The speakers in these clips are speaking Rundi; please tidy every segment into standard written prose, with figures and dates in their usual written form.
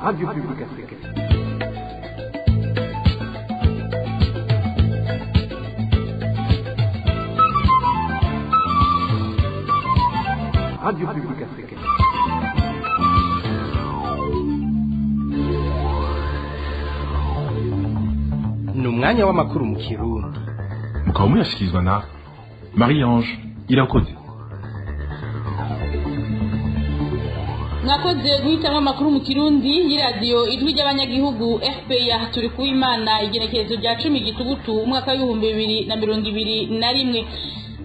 Radio Publique Africaine. Radio Publique Africaine. Ni umwanya w'amakuru mu Kirundi. Mukaba muyashyikirizwa na Marie Ange Irakoze. Mwakoze guhitamwo amakuru mu Kirundi y'iradiyo Ijwi ry'Abanyagihugu RPA. Turi kuwimana, igenekerezo rya 10 Gitugutu, umwaka w'2021.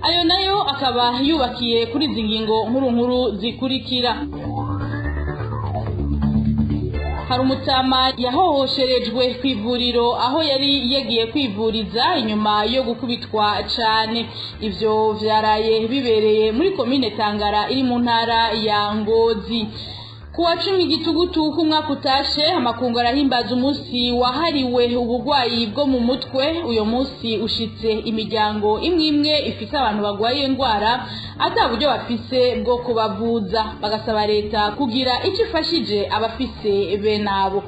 Ayo nayo akaba yubakiye kuri izi ngingo nkuru nkuru zikurikira: Hari umutama yahohosherejwe ku ivuriro aho yari yagiye kwivuriza inyuma yo gukubitwa cane. Ivyo vyaraye bibereye muri komine Tangara iri mu ntara ya Ngozi. Kuwa 10 Gitugutu k'umwaka utashe, amakungu arahimbaza umunsi wahariwe ubugwayi bwo mu mutwe. Uyo munsi ushitse imiryango imwe imwe ifise abantu bagwaye iyo ndwara ata buryo bafise bwo kubavuza, bagasaba leta kugira ico ifashije abafise bene abo.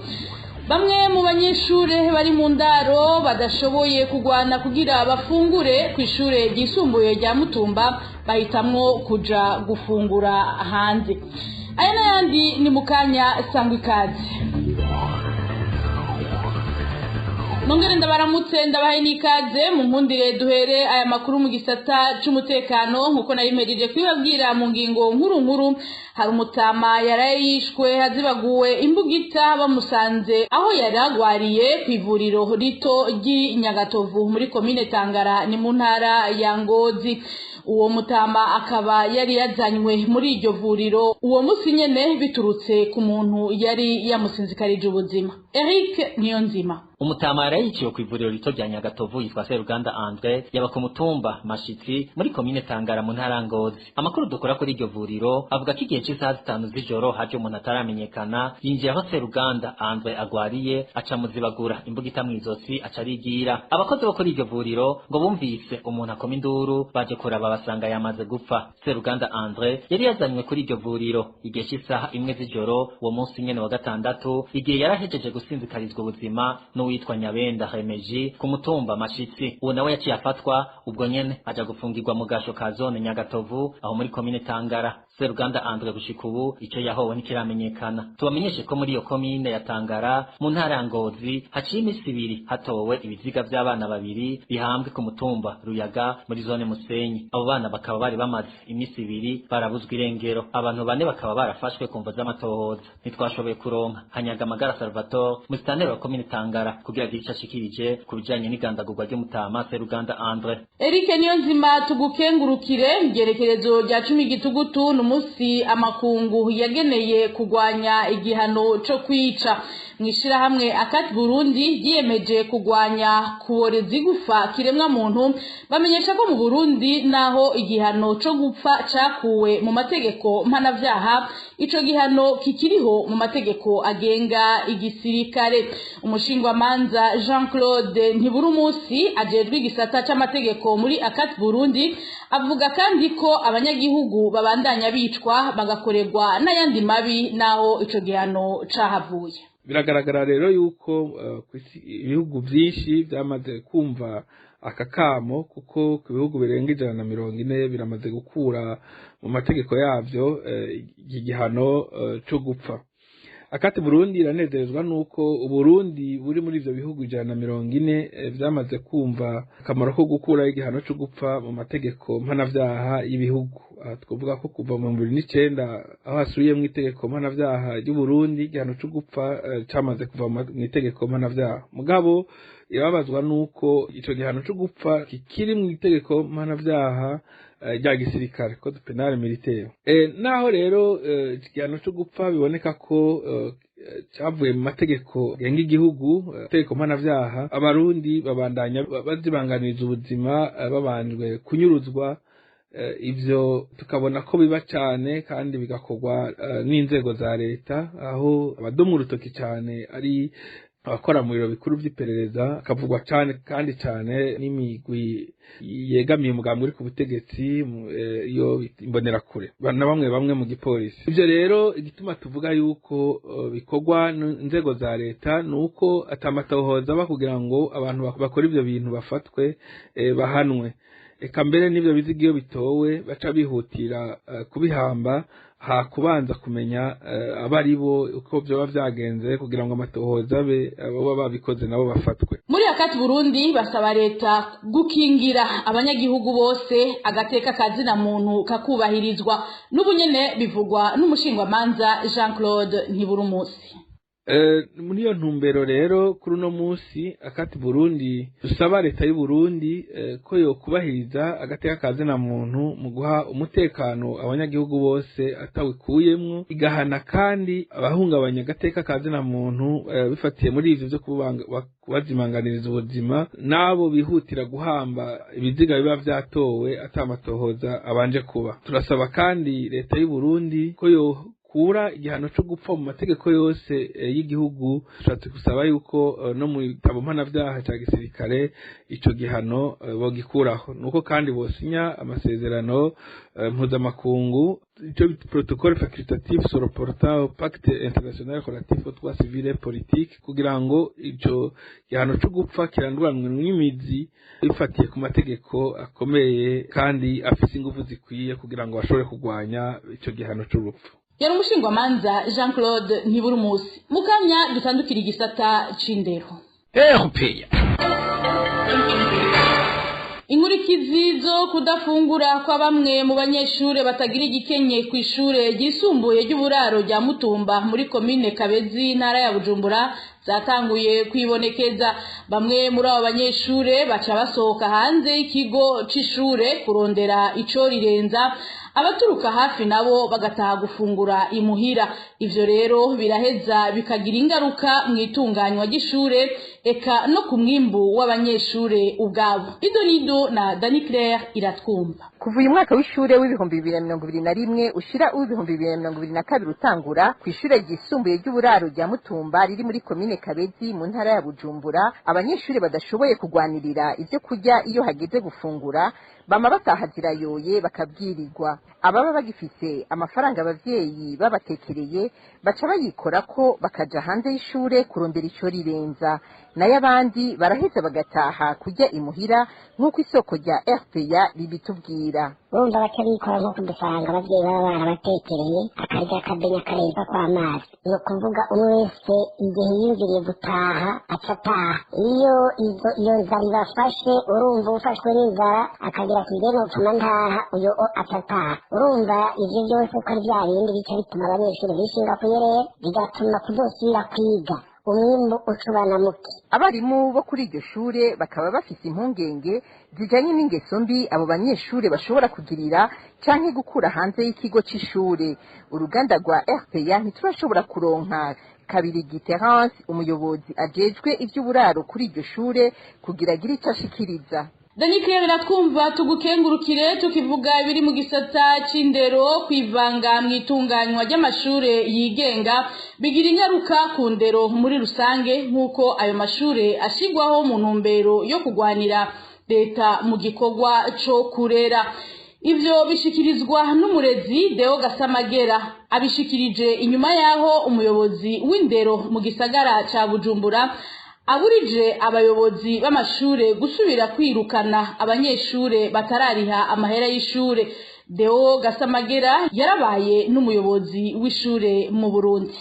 Bamwe mu banyeshure bari mu ndaro badashoboye kugwana kugira bafungure kw'ishure ryisumbuye rya Mutumba bahitamwo kuja gufungura hanze. Aya n'ayandi ni mukanya, sangwa ikaze. Nongere ndabaramutse, ndabahe n'ikaze. Mu nkundire duhere aya makuru mu gisata c'umutekano. Nkuko nari mpejeje kubibabwira mu ngingo nkuru nkuru, hari umutama yaraye yishwe azibaguwe imbugita bamusanze aho yari agwariye ku ivuriro rito ry'i Nyagatovu muri komine Tangara, ni mu ntara ya Ngozi. Uwo mutama akaba yari yazanywe muri iryo vuriro uwo musi nyene biturutse ku muntu yari yamusinzikarije ubuzima. Eric Niyonzima. Umutama yarayiciwe ku ivuriro rito rya Nyagatovu yitwa Seruganda Andre, yaba ku mutumba Mashitsi muri komine Tangara mu ntara Ngozi. Amakuru dukora kuri iryo vuriro avuga ko igihe c'isaha 5 z'ijoro haje umuntu ataramenyekana, yinjiye aho Seruganda Andre agwariye, aca muzibagura imbugita mw'izosi, aca arigira. Abakozi bo kuri iryo vuriro ngo bumvise umuntu akoma induru, baje kuraba basanga yamaze gupfa. Seruganda Andre yari yazanywe kuri iryo vuriro igihe c'isaha 1 z'ijoro uwo munsi nyene wa gatandatu, igihe yarahejeje gusinzikarizwa ubuzima n'uwitwa Nyabenda Remeji ku mutumba Mashitsi. Uwo nawe yaciye afatwa ubwo nyene, aja gufungirwa mu gasho ka zone Nyagatovu aho muri komine Tangara. Seruganda Andre gushika ubu ico yahowe ntikiramenyekana. Tubamenyeshe ko muri iyo komine ya Tangara mu ntara ya Ngozi haciye imisi 2 hatowe ibiziga vy'abana babiri bihambwe ku mutumba Ruyaga muri zone Musenyi. Abo bana bakaba bari bamaze imisi 2 barabuzwa irengero, abantu bane bakaba barafashwe ku mvo z'amatohoza. Ntitwashoboye kuronka Hanyagamagara Salvatore, musitanteri wa komine Tangara, kugira agire ico ashikirije ku bijanye n'igandagurwa ry'umutama Seruganda Andre. Eric Niyonzima, tugukengurukire. Igerekerezo rya 10 Gitugutu ni umunsi amakungu yageneye kugwanya igihano co kwica. Mw'ishirahamwe Akat Burundi ryiyemeje kugwanya kuboreza igufa kiremwa muntu, bamenyesha ko mu Burundi naho igihano co gupfa cakuwe mu mategeko mpanavyaha, ico gihano kikiriho mu mategeko agenga igisirikare. Umushingwamanza Jean Claude Ntiburumusi ajejwe igisata c'amategeko muri Akat Burundi avuga kandi ko abanyagihugu babandanya bicwa, bagakorerwa n'ayandi mabi naho ico gihano cahavuye. Biragaragara rero yuko ibihugu byinshi byamaze kumva aka kamo, kuko ku bihugu birenga 140 biramaze gukura mu mategeko yavyo iki gihano co gupfa. Akati Burundi iranezerezwa nuko Uburundi buri muri ivyo bihugu 140 vyamaze kumva akamaro ko gukura igihano co gupfa mu mategeko mpanavyaha y'ibihugu. Twovuga ko kuva mu 2009, aho hasubiyemwo itegeko mpanavyaha ry'Uburundi, igihano co gupfa camaze kuva mu itegeko mpanavyaha. Mugabo irababazwa nuko ico gihano co gupfa kikiri mu itegeko mpanavyaha rya gisirikare, code pénal militaire. Naho rero igihano co gupfa biboneka ko cavuye mu mategeko agenga igihugu, itegeko mpanavyaha, Abarundi babandanya bazibanganiriza ubuzima babanjwe kunyuruzwa. Ivyo tukabona ko biba cane kandi bigakorwa n'inzego za leta, aho abadoma urutoki cane ari abakora mu biro bikuru vy'iperereza, akavugwa cane kandi cane n'imigwi yegamiye umugambi uri ku butegetsi, iyo imbonerakure na bamwe bamwe mu gipolisi. Ivyo rero igituma tuvuga yuko bikorwa n'inzego za leta nuko atamatohoza aba kugira ngo abantu bakora ivyo bintu bafatwe, bahanwe. Eka mbere n'ivyo biziga iyo bitowe baca bihutira kubihamba, ha kubanza kumenya abari bo, uko vyoba vyagenze, kugira ngo amatohoza abe, abo babikoze nabo bafatwe. Muri ACAT Burundi basaba leta gukingira abanyagihugu bose, agateka kazina muntu kakubahirizwa. N'ubu nyene bivugwa n'umushingwamanza Jean Claude Ntiburumusi. Muri iyo ntumbero rero, kuri uno munsi ACAT Burundi dusaba leta y'u Burundi ko yokubahiriza agateka kazina muntu mu guha umutekano abanyagihugu bose atawikuyemwo, igahana kandi abahungabanya agateka kazina muntu bifatiye muri ivyo vyo kubazimanganiriza ubuzima, n'abo bihutira guhamba ibiziga biba vyatowe atamatohoza abanje kuba. Turasaba kandi leta y'u Burundi ko yo kura igihano cyo gupfa mu mategeko yose y'igihugu. Tushatse gusaba yuko no mu gitabo mpanavyaha ca gisirikare ico gihano bogikuraho, nuko kandi bosinya amasezerano mpuzamakungu, ico bita protocole facultatif se rapportant au pacte international relatif aux droits civils et politiques, kugira ngo ico gihano co gupfa kiranduranwe n'imizi bifatiye ku mategeko akomeye kandi afise ingufu zikwiye, kugira ngo bashobore kurwanya ico gihano c'urupfu. Yari umushingwamanza Jean Claude Ntiburumusi. Mukanya dutandukira igisata c'indero. RPA. Inkurikizi zo kudafungura kwa bamwe mu banyeshure batagira igikenye kw'ishure ryisumbuye ry'uburaro rya Mutumba muri komine Kabezi, intara ya Bujumbura, zatanguye kwibonekeza. Bamwe muri abo banyeshure baca basohoka hanze y'ikigo c'ishure kurondera ico rirenza, abaturuka hafi nabo bagataha gufungura imuhira. Ivyo rero biraheza bikagira ingaruka mu itunganywa ry'ishure, eka no ku mwimbu w'abanyeshure ubwabo. Idonido na Dani Claire Iratwumva. Kuva uyu mwaka w'ishure w'2021 ushira uw'2022 utangura, ku ishure ryisumbuye ry'uburaro rya Mutumba riri muri komine Kabezi mu ntara ya Bujumbura, abanyeshure badashoboye kugwanirira ivyo kurya iyo hageze gufungura bama bataha zirayoye, bakabwirirwa. Ababa bagifise amafaranga abavyeyi babatekereye baca bayikorako bakaja hanze y'ishure kurondera ico rirenza, nayo abandi baraheza bagataha kurya imuhira, nk'uko isoko rya RPA ribitubwira. Urumva baca bikora nko kudusanga abavyeyi baba barabatekereye, akarya akabenya akarenza kw'amazi. Ni ukuvuga umwe wese igihe yiyumviriye gutaha aca ataha. Iyo iyo nzara ibafashe, urumva ufashwe n'inzara akagira ati: "Mbega nopfuma ntaha", uyo aca ataha. Urumva ivyo byose ko ari vya bindi bica bituma abanyeshuri bishinga kuyerera, bigatuma kudosubira kwiga, umwimbu ucubana muke. Abarimu bo kuri iryo shure bakaba bafise impungenge zijanye n'ingeso mbi abo banyeshure bashobora kugirira canke gukura hanze y'ikigo c'ishure. Uruganda rwa RPA ntiturashobora kuronka Kabirigi Terence, umuyobozi ajejwe ivy'uburaro kuri iryo shure, kugira agire ico ashikiriza. Dani Claire Iratwumva, tugukengurukire. Tukivuga ibiri mu gisata c'indero, kwivanga mu itunganywa ry'amashure yigenga bigira ingaruka ku ndero muri rusange, nk'uko ayo mashure ashigwaho mu ntumbero yo kugwanira leta mu gikorwa co kurera. Ivyo bishikirizwa n'umurezi Deo Gasamagera. Abishikirije inyuma yaho umuyobozi w'indero mu gisagara ca Bujumbura aburije abayobozi b'amashure gusubira kwirukana abanyeshure batarariha amahera y'ishure. Deo Gasamagera yarabaye n'umuyobozi w'ishure mu Burundi.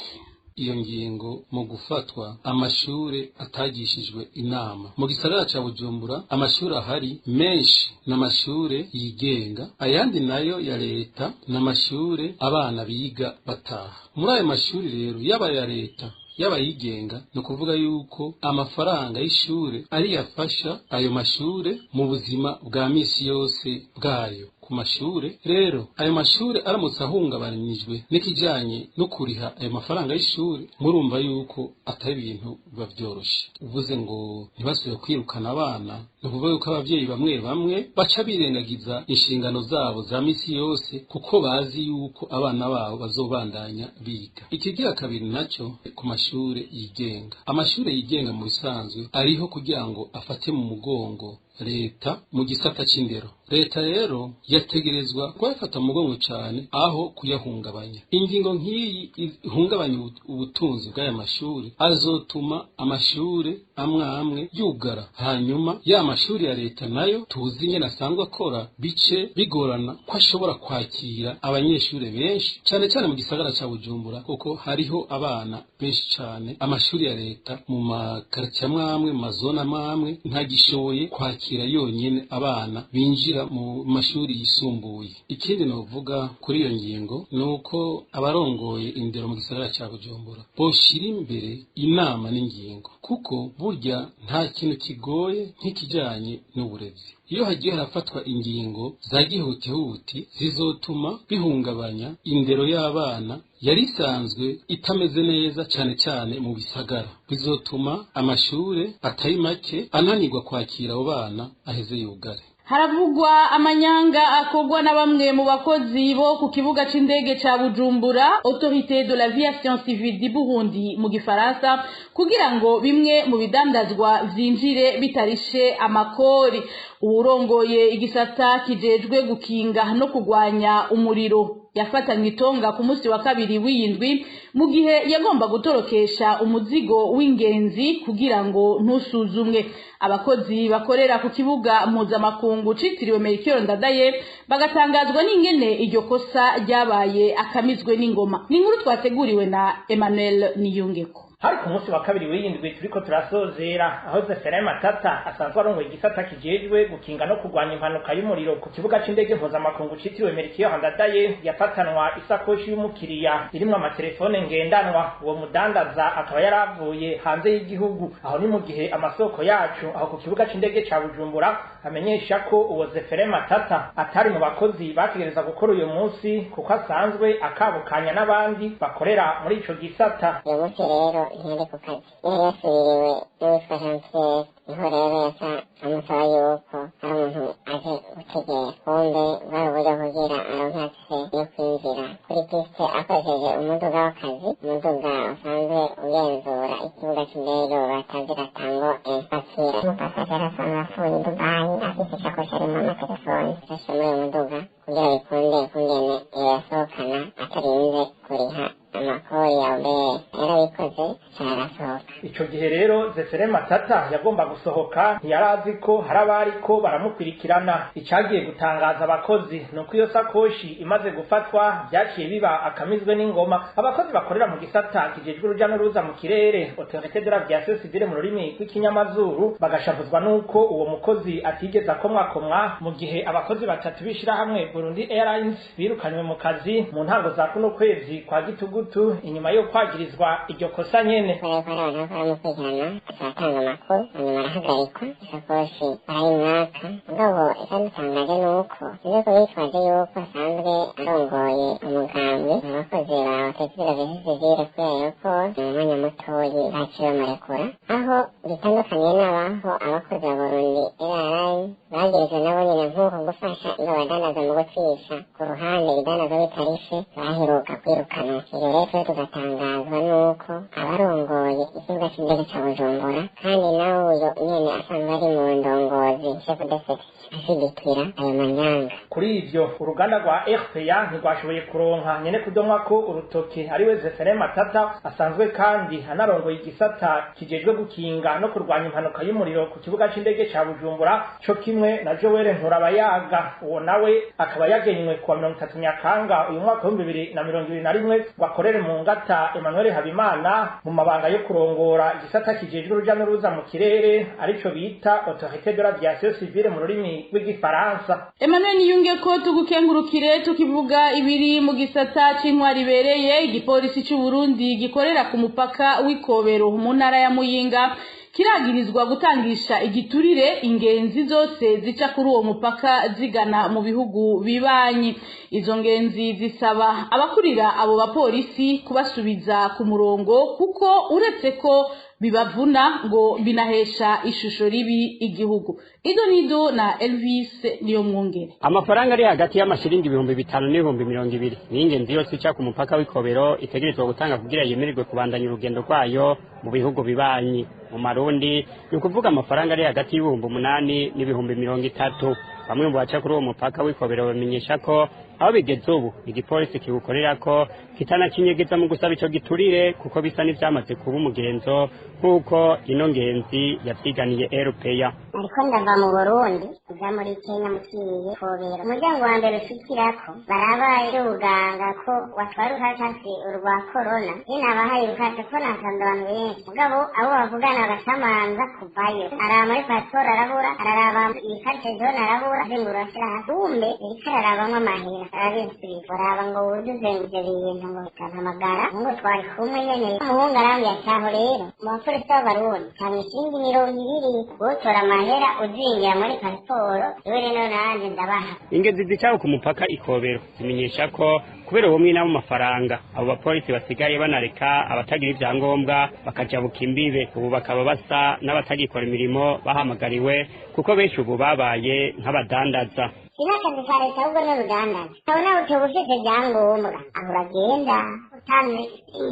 Iyo ngingo mu gufatwa, amashure atagishijwe inama. Mu gisagara ca Bujumbura amashure ahari menshi n'amashure yigenga, ayandi nayo ya leta n'amashure abana biga bataha. Muri ayo mashuri rero, yaba ya leta yaba yigenga, ni ukuvuga yuko amafaranga y'ishure ariyo afasha ayo mashure mu buzima bwa misi yose bwayo. ku mashure. Rero ayo mashure aramutse ahungabanijwe n'ikijanye no kuriha ayo mafaranga y'ishure, murumva yuko atari ibintu biba vyoroshe. Uvuze ngo ntibasubire kwirukana abana, ni ukuvuga yuko abavyeyi bamwe bamwe baca birengagiza inshingano zabo za misi yose, kuko bazi yuko abana babo bazobandanya biga. Ikigira kabiri naco, ku mashure yigenga. Amashure yigenga mu bisanzwe ariho kugira ngo afate mu mugongo leta mu gisata c'indero. Leta rero yategerezwa kuyafata mu mugongo cane aho kuyahungabanya. Ingingo nk'iyi ihungabanya ubutunzi bw'aya mashuri azotuma amashure amwe amwe yugara, hanyuma ya mashuri ya leta nayo tuzi nyene asanzwe akora, bice bigorana ko ashobora kwakira abanyeshuri benshi, cane cane mu gisagara ca Bujumbura, kuko hariho abana benshi cane. Amashuri ya leta mu makaritiye amwe amwe, mu mazone amwe amwe, ntagishoboye kwakira yonyene abana binjira mu mashuri yisumbuye. Ikindi novuga kuri iyo ngingo ni uko abarongoye indero mu gisagara ca Bujumbura boshira imbere inama n'ingingo, kuko burya nta kintu kigoye nk'ikijanye n'uburezi. Iyo hagiye harafatwa ingingo za gihutihuti zizotuma bihungabanya indero y'abana yari isanzwe itameze neza, cane cane mu bisagara, bizotuma amashure atari make ananirwa kwakira abo bana, aheze yugare. Haravugwa amanyanga akorwa na bamwe mu bakozi bo ku kibuga c'indege ca Bujumbura, Autorité de l'Aviation Civile du Burundi mu gifaransa, kugira ngo bimwe mu bidandazwa vyinjire bitarishe amakori. Uwurongoye igisata kijejwe gukinga no kugwanya umuriro yafatanywe itonga ku munsi wa kabiri w'iyindwi, mu gihe yagomba gutorokesha umuzigo w'ingenzi kugira ngo ntusuzumwe. Abakozi bakorera ku kibuga mpuzamakungu citiriwe Melchior Ndadaye bagatangazwa n'ingene iryo kosa ryabaye akamizwe n'ingoma. Ni inkuru twateguriwe na Emmanuel Niyungeko. Hari ku munsi wa kabiri w'iyindwi turiko turasozera, aho Zeferin Matata asanzwe arongoye igisata kijejwe gukinga no kurwanya impanuka y'umuriro ku kibuga c'indege mpuzamakungu citiriwe Melchior Ndadaye yafatanwa isakoshi y'umukiriya irimwo amatelefone ngendanwa. Uwo mudandaza akaba yaravuye hanze y'igihugu. Aho ni mu gihe amasoko yacu aho ku kibuga c'indege ca Bujumbura amenyesha ko uwo Zeferin Matata atari mu bakozi bategereza gukora uyu munsi, kuko asanzwe akabukanya n'abandi bakorera muri ico gisata. Uyu munsi rero ntiyari ku kazi, yari yasubiriwe n'uwitwa Jean Pierre. Niho rero yaca amusaba yuko hari umuntu aje gutegera, kumbe bwari uburyo kugira aronke accès yo kwinjira kuri piste akoresheje umuduga w'akazi, umuduga usanzwe ugenzura ikibuga c'indege batazira Tango. Akira umupasajero asanzwe avuye i Dubayi, afise isakoshi arimwo amatelefoni, afashe muri uwo muduga kugira bikunde kungene yoyasohokana atarinze kuriha amakori ya OBR. Yarabikoze, arasohoka. Ico gihe rero Zefere Matata yagomba gusohoka, ntiyarazi ko hari abariko baramukurikirana. Icagiye gutangaza abakozi nuko iyo sakoshi imaze gufatwa vyaciye biba akamizwe n'ingoma. Abakozi bakorera mu gisata kijejwe uruja n'uruza mu kirere, Autorité de l'Aviation Civile mu rurimi rw'ikinyamazuru, bagashavuzwa nuko uwo mukozi atigeze akomwakomwa, mu gihe abakozi batatu b'ishirahamwe Burundi Airlines birukanywe mu kazi mu ntango za kuno kwezi kwa gitugutu, inyuma yo kwagirizwa iryo kosa nyene. Kubera ko hari abantu bariko baramukurikirana, aca aratanga amakuru, hanyuma arahagarikwa, isakoshi barayimwaka. Mugabo icadutangaje nuko ivyo ko bitwaje yuko asanzwe arongoye umugambi abakozi ba Autorité de l'Aviation Civile kuri aéroport, mu mwanya mutoyi baciye bamurekura, aho bitandukaniye n'abaho abakozi ba Burundi Airlines bagirizwa nabo nyene nk'uko gufasha iyo badandaza mu gucisha ku ruhande ibidandazwa bitarishe, baheruka kwirukanwa. Ivyo rero twe tugatangazwa nuko abarongoye ikibuga c'indege ca Bujumbura, kandi nawe uyo nyene asanzwe ari mu ndongozi, chef de section, ashigikira ayo manyanga. Kuri ivyo, uruganda rwa RPA ntirwashoboye kuronka nyene kudomwa ko urutoke ariwe Zeferin Matata, asanzwe kandi anarongoye igisata kijejwe gukinga no kurwanya impanuka y'umuriro ku kibuga c'indege ca Bujumbura, co kimwe na Joel Nkurabayaga. Uwo nawe akaba yagenywe kuwa 30 Nyakanga uyu mwaka wa 2021 bakorere mu ngata Emmanuel Habimana mu mabanga yo kurongora igisata kijejwe uruja n'uruza mu kirere, arico bita Autorité de l'Aviation Civile mu rurimi rw'igifaransa. Emmanuel Niyunge ko tugukengurukire. Tukivuga ibiri mu gisata c'intwari ibereye, igipolisi c'u Burundi gikorera ku mupaka w'Ikobero mu ntara ya Muyinga kiragirizwa gutangisha igiturire ingenzi zose zica kuri uwo mupaka zigana mu bihugu bibanyi. Izo ngenzi zisaba abakurira abo bapolisi kubasubiza ku murongo, kuko uretse ko bibavuna ngo binahesha ishusho ribi igihugu. Ido nido na Elvis niyo mwongere. Amafaranga ari hagati y'amashiringi 5000 n'ibihumbi 20 ni ingenzi yose ica ku mupaka w'Ikobero itegerezwa gutanga kugira yemererwe kubandanya urugendo rwayo mu bihugu bibanyi. Mu Marundi ni ukuvuga amafaranga ari hagati y'ibihumbi 8 n'ibihumbi 30. Bamwe mu baca kuri uwo mupaka w'Ikobero bamenyesha ko aho bigeze ubu igipolisi kiwukorera ko kitanakinyegeza mu gusaba ico giturire, kuko bisa n'ivyamaze kuba umugenzo, nk'uko ino ngenzi yavyiganiye RPA. Ariko ndava mu Burundi nja muri Kenya mukiye Kobero, umuryango wa mbere ushikirako baraba ubuganga ko watwara urukatasi urwa corona, nabahaye urukatasi ko nasanze abantu benshi, mugabo abo bavugana bagacamanza kuvayo, araba muri pasiporo arabura, araraba ikarite zone arabura, azengura ashira hasi, kumbe iriko ararabamwo amahera arabisubiza, baraba ngo wuzuze ivyo bintu ngo bikampamagara ngo twari kumwe nyene. Umuhungu arambwira ati aho rero mu bapolisi b'Abarundi tanga ishiringi 20 wotora amahera uzingira muri pasiporo iwe, rero nanje ndabaha. Ingenzi zicaho ku mupaka Ikobero zimenyesha ko kubera ubumwe n'abo mafaranga abo bapolisi basigaye banareka abatagira ivyangombwa bakajabuka imbibe, ubu bakaba basa n'abatagikora imirimo bahamagariwe, kuko benshi ubu babaye nk'abadandaza. Sinakazi ka leta ahubwo ni urudandaza, aho nawe utoba ufise ivyangombwa aho uragenda utanze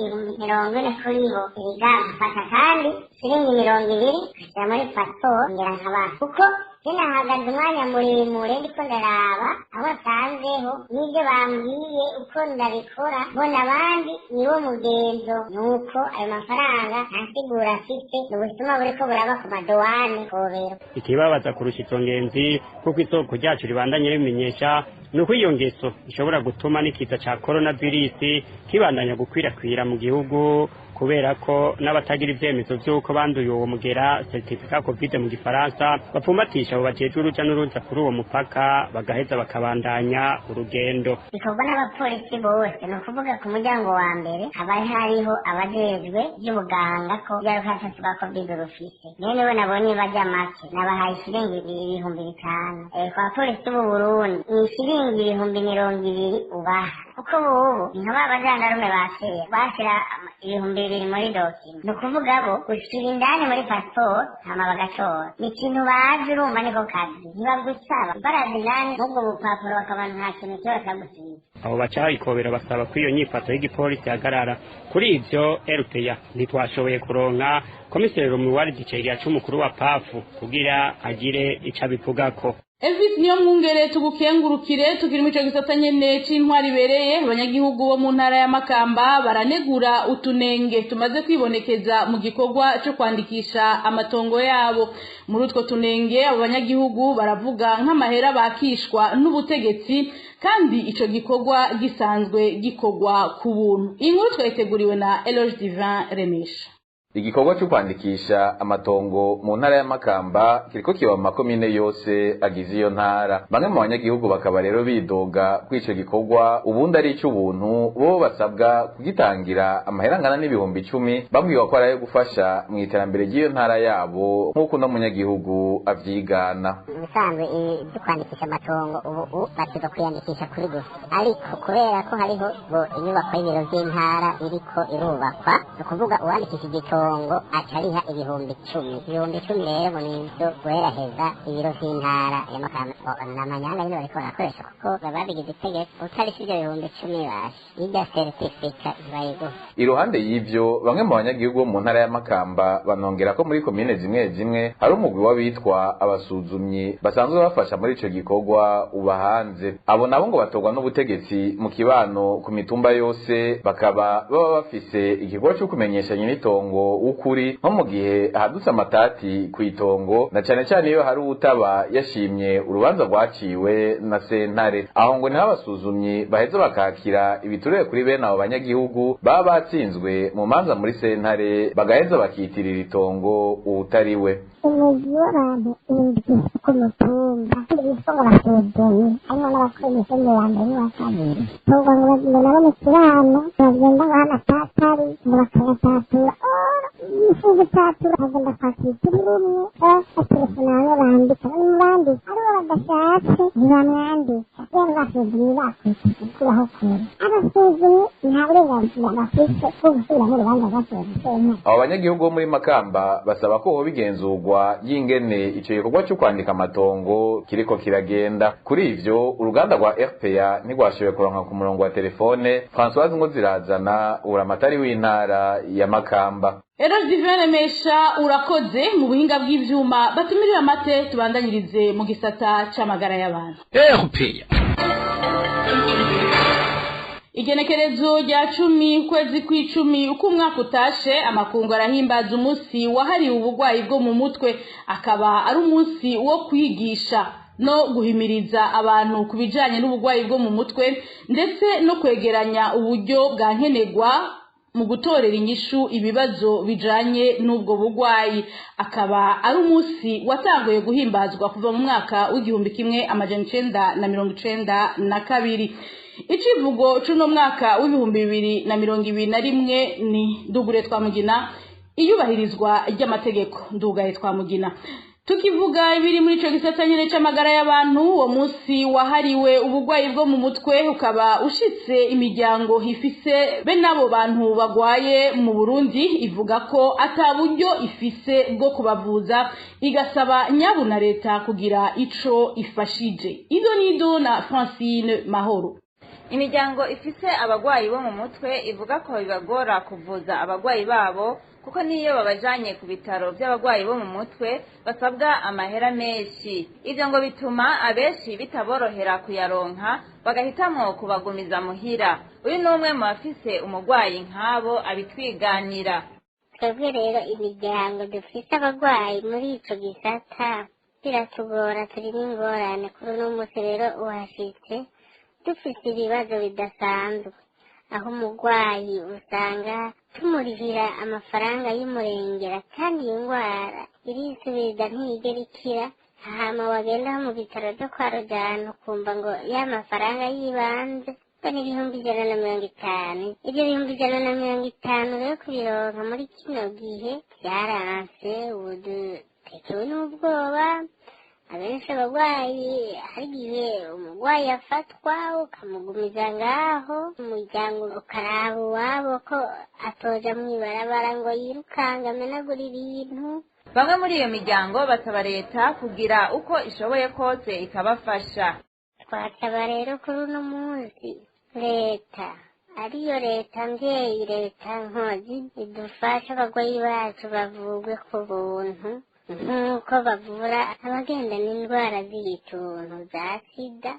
40 kuri bo erega mfata kandi shiringi 20 nkashira muri pasiporo ngera nkabaha, kuko sinahagaze umwanya muremure ndiko ndaraba aho nsanzeho n'ibyo bambwiye uko ndabikora, mbona abandi niwo mugenzo, nuko ayo mafaranga nta siguro afise, ni ubusuma buriko buraba ku madowane Kobero. Ikibabaza kurusha izo ngenzi, kuko isoko ryacu ribandanye ribimenyesha, nuko iyo ngeso ishobora gutuma n'ikiza ca coronavirus kibandanya gukwirakwira mu gihugu, kubera ko n'abatagira ivyemezo vy'uko banduye uwo mugera certificat Covid mu gifaransa bapfumbatisha abo bajejwe uruja n'uruza kuri uwo mupaka, bagaheza bakabandanya urugendo. Bikorwa n'abapolisi bose, ni ukuvuga ku muryango wa mbere haba hariho abajejwe by'ubuganga ko bya rukatasi rwa Covid rufise, niyo nibo nabonye barya make nabahaye ishiringi 5000. Ku bapolisi b'u Burundi ni ishiringi 20,000 ubaha, kuko bobo ni nka ba bajandarume ba kera bashira 2000 muri dokima, ni ukuvuga bo gushira indani muri pasiporo hama bagatora, ni ikintu bazi, urumva niko kazi, ntibagusaba barazi indani n'ubwo bupapuro bakaba nta kintu kiba kagusiga. Abo baca Ikobero basaba ko iyo nyifato y'igipolisi ihagarara. Kuri ivyo RPA ntitwashoboye kuronka komiseri Romuald Gicega c'umukuru wa PAF kugira agire ico abivugako. Elvis niyo mwungere tugukengurukire. Tukiri mu ico gisata nyene c'intwari ibereye, abanyagihugu bo mu ntara ya Makamba baranegura utunenge tumaze kwibonekeza mu gikorwa co kwandikisha amatongo yabo. Muri utwo tunenge abo banyagihugu baravuga nk'amahera bakishwa n'ubutegetsi, kandi ico gikorwa gisanzwe gikorwa ku buntu. Inkuru twayiteguriwe na Eloge Divin Remesha. Igikorwa cyo kwandikisha amatongo mu ntara ya Makamba kiriko kiba mu makomine yose agize iyo ntara. Bamwe mu banyagihugu bakaba rero bidoga ko ico gikorwa ubundi ari ic'ubuntu, bo basabwa kugitangira amahera angana n'10,000, babwiwe ko ari ayo gufasha mu iterambere ry'iyo ntara yabo, nk'uko uno munyagihugu avyigana. Ubusanzwe ibyo kwandikisha amatongo ubu basiga kwiyandikisha kuri gusa, ariko kubera ko hariho inyubako y'ibiro vy'intara iriko irubakwa, ni ukuvuga uwandikisha igitongo acariha 10,000. 10,000 rero ngo nivyo guheraheza ibiro vy'intara ya Makamba. N'amanyanga nyene bariko barakoresha, kuko babigize itegeko, utarisha ivyo 10,000 basha irya seritifika ntibayiguha. Iruhande y'ivyo, bamwe mu banyagihugu bo mu ntara ya Makamba banongera ko muri komine zimwe zimwe hari umugwi w'abitwa abasuzumyi basanzwe bafasha muri ico gikorwa uba hanze. Abo nabo ngo batorwa n'ubutegetsi mu kibano ku mitumba yose, bakaba baba bafise igikorwa co kumenyesha nyir'itongo w'ukuri, nko mu gihe hadutse amatati kw'itongo, na cane cane iyo hari uwutaba yashimye urubanza rwaciwe na sentare. Aho ngo niho abasuzumyi baheza bakakira ibiturire kuri bene abo banyagihugu baba batsinzwe mu manza muri sentare, bagaheza bakitirira itongo uwutari we. Umugwi w'abantu indwi ku mutumba bitwa ngo basuzumye, harimo n'abakora imitumba ya mbere n'uwa kabiri, ubwo ngo bagenda nabo mu kibano bagenda ngo hano atatari ngo bakayatatura. Urupapuro agomba kwakira turi rumwe atelefona bamwe bandika, bamwe bandika aribo badashatse ntibamwandika. Rero basuzumye bakwita gukuraho kure abasuzumye nta burenganzira bafise bwo gusubiramo urubanza rwasohoye sentare. Abo banyagihugu bo muri Makamba basaba ko hoba igenzurwa ry'ingene ico gikorwa co kwandika amatongo kiriko kiragenda. Kuri ivyo uruganda rwa RPA ntirwashoboye kuronka ku murongo wa telefone Françoise Ngozirazana, uramatari w'intara ya Makamba. Ero Divine Mesha, urakoze. Mu buhinga bw'ivyuma batumirira amate, tubandanyirize mu gisata c'amagara y'abantu. RPA. Igenekerezo rya 10 ukwezi kw'icumi uko umwaka utashe, amakungu arahimbaza umunsi wahariwe uburwayi bwo mu mutwe, akaba ari umunsi wo kwigisha no guhimiriza abantu ku bijanye n'uburwayi bwo mu mutwe, ndetse no kwegeranya uburyo bwa nkenerwa mu gutorera inyishu ibibazo bijanye n'ubwo burwayi. Akaba ari umunsi watanguye guhimbazwa kuva mu mwaka w'1992. Icivugo c'uno mwaka w'2021 ni "Ndugure Twamugina, iyubahirizwa ry'amategeko". Ndugaye Twamugina. Tukivuga ibiri muri ico gisata nyene c'amagara y'abantu, uwo munsi wahariwe uburwayi bwo mu mutwe ukaba ushitse imiryango ifise be n'abo bantu bagwaye mu Burundi ivuga ko ata buryo ifise bwo kubavuza, igasaba nyabuna leta kugira ico ifashije. Ido nido na Francine Mahoro. Imiryango ifise abagwayi bo mu mutwe ivuga ko bibagora kuvuza abagwayi babo, kuko niyo babajanye ku bitaro by'abagwayi bo mu mutwe basabwa amahera menshi. Ivyo ngo bituma abenshi bitaborohera kuyaronka, bagahitamwo kubagumiza muhira. Uyu ni umwe mu bafise umugwayi nk'abo abitwiganira. Twebwe rero imiryango dufise abagwayi muri ico gisata biratugora, turi n'ingorane. Kuri uno munsi rero uhashitse dufise ibibazo bidasanzwe, aho umurwayi usanga tumurihira amafaranga y'umurengera, kandi iyo ndwara irisubiriza, ntiyigera ikira. Hama wagenda mu bitaro byo kwa Rujana ukumva ngo ya mafaranga y'ibanze ngo ni 150,000. Ibyo 150,000 rero kubironka muri kino gihe byaranse. Ubu dutekewe n'ubwoba. Abenshi abarwayi, hari igihe umurwayi afatwa ukamugumiza ngaho, umuryango ukaraba uwabo ko atoja mw'ibarabara ngo yirukanga amenagura ibintu. Bamwe muri iyo miryango basaba leta kugira uko ishoboye kose ikabafasha. Twasaba rero kuri uno munsi leta, ariyo leta mvyeyi, leta nkozi, idufasha abarwayi bacu bavurwe ku buntu nk'uko bavura abagendana indwara z'igituntu, za sida.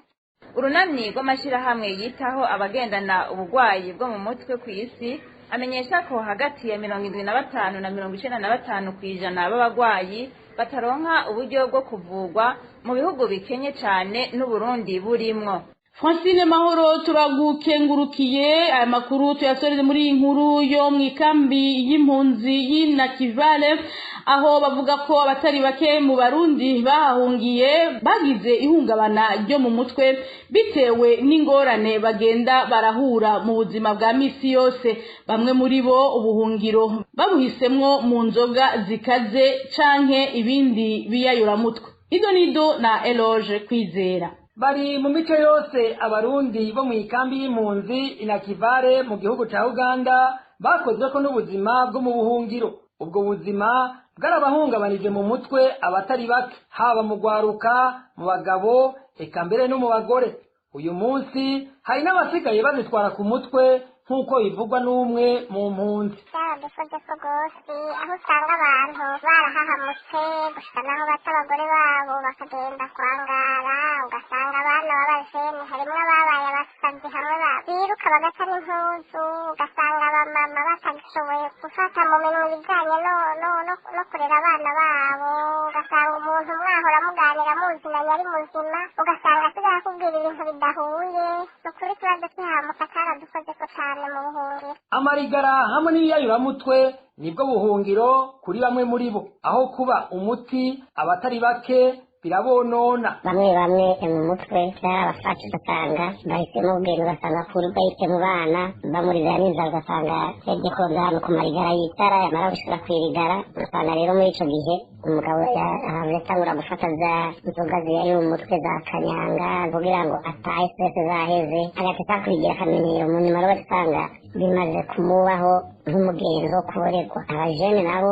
Urunani rw'amashyirahamwe yitaho abagendana uburwayi bwo mu mutwe ku isi amenyesha ko hagati ya 75 na 95% b'abarwayi bataronka uburyo bwo kuvurwa mu bihugu bikenye cane, n'Uburundi burimwo. Francine Mahoro, turagukengurukiye. Aya makuru tuyasoreze muri iyi nkuru yo mu ikambi y'impunzi y'Inakivale, aho bavuga ko abatari bake mu Barundi bahahungiye bagize ihungabana ryo mu mutwe bitewe n'ingorane bagenda barahura mu buzima bwa misi yose. Bamwe muri bo ubuhungiro babuhisemwo mu nzoga zikaze canke ibindi biyayuramutwe. Ido nido na Eloge Kwizera. Bari mu mico yose Abarundi bo mu ikambi y'impunzi Inakivale mu gihugu ca Uganda bakozweko n'ubuzima bwo mu buhungiro. Ubwo buzima bwarabahungabanije mu mutwe abatari bake, haba mu gwaruka, mu bagabo, eka mbere no mu bagore. Uyu munsi hari n'abasigaye bazitwara ku mutwe, nk'uko bivugwa n'umwe mu mpunzi. Byaradukozeko rwose, aho usanga abantu barahahamutse gusa naho bata abagore babo bakagenda kwangara, ugasanga abana b'abajene harimwo ababaye abasazi, hamwe biruka bagaca n'impuzu, ugasanga abamama batagishoboye gufata mu minwe ibijyanye no kurera abana babo, ugasanga umuntu mwahora muganira muzinanye ari muzima, ugasanga asigaye akubwira ibintu bidahuye. Ni ukuri ikibazo cy'ihamuka cyaradukozeko cyane mu buhungiro. Amarigara hamwe n'ibiyayuramutwe nibwo buhungiro kuri bamwe muri bo, aho kuba umuti abatari bake. birabonona. Bamwe bamwe mu mutwe byarabafashe, ugasanga bahisemo ubwenge, ugasanga kuri bahise mu bana bamurira n'inzara, ugasanga yagiye kurondera ahantu ku marigara yicara, yamara gushira kw'irigara, ugasanga rero muri ico gihe umugabo yatangura gufata za nzoga ziyari mu mutwe za kanyanga kugira ngo atahe stress zaheze, agahita akwigira akamenyero. Mu nyuma rero ugasanga bimaze kumubaho nk'umugenzo wo kuborerwa. Abajene nabo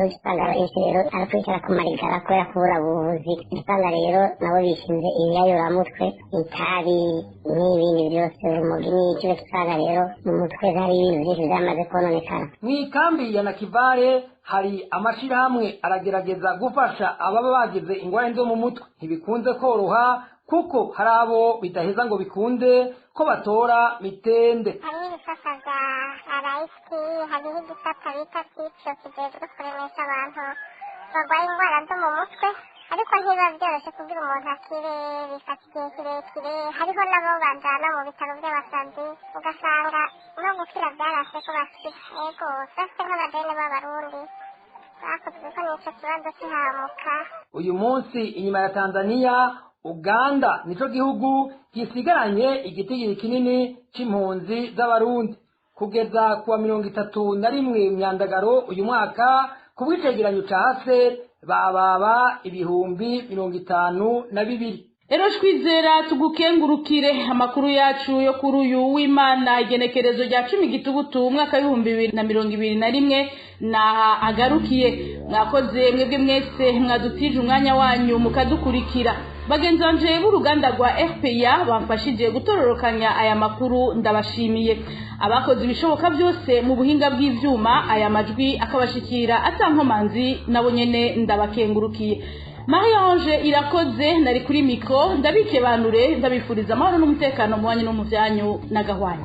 usanga benshi rero ari kwicara ku marigara kubera kubura ubuvuzi, usanga rero nabo bishinze ibiyayuramutwe, itabi n'ibindi byose, urumogi n'icyo, usanga rero mu mutwe hari ibintu byinshi byamaze kononekara. Mw'ikambi ya Nakivale hari amashirahamwe aragerageza gufasha ababa bagize ingwara zo mu mutwe. Ntibikunze koroha kuko hari abo bidaheza ngo bikunde ko batora mitende. Hariho ibisata bya arayisiki, hariho igisata bita sipyo kijejwe kuremesha abantu barwaye indwara zo mu mutwe, ariko ntibiba byoroshye kugira umuntu akire, bifata igihe kirekire. Hariho nabo bajana mu bitaro by'abasazi, ugasanga no gukira byarase ko bakira. Yego, bafite nk'abadeni b'abarundi bakozwe ko n'ico kibazo kihamuka. Uyu munsi inyuma ya Tanzania, Uganda nico gihugu gisigaranye igitigiri kinini c'impunzi z'abarundi. Kugeza kuwa 31 Myandagaro uyu mwaka, ku bw'icegeranyo ca HCR, bababa 52,000. Ero Twizera, tugukengurukire. Amakuru yacu yo kuri uyu w'Imana, igenekerezo rya 10 Gitugutu umwaka w'2021, naha agarukiye. Mwakoze mwebwe mwese mwadutije umwanya wanyu mukadukurikira. Bagenzi banje b'uruganda rwa RPA bamfashije gutororokanya aya makuru, ndabashimiye. Abakoze ibishoboka byose mu buhinga bw'ivyuma aya majwi akabashikira atankomanzi, nabo nyene ndabakengurukiye. Marie Ange Irakoze nari kuri micro, ndabikebanure, ndabifuriza amahoro n'umutekano mu wanyu no mu vyanyu, nagahwanye.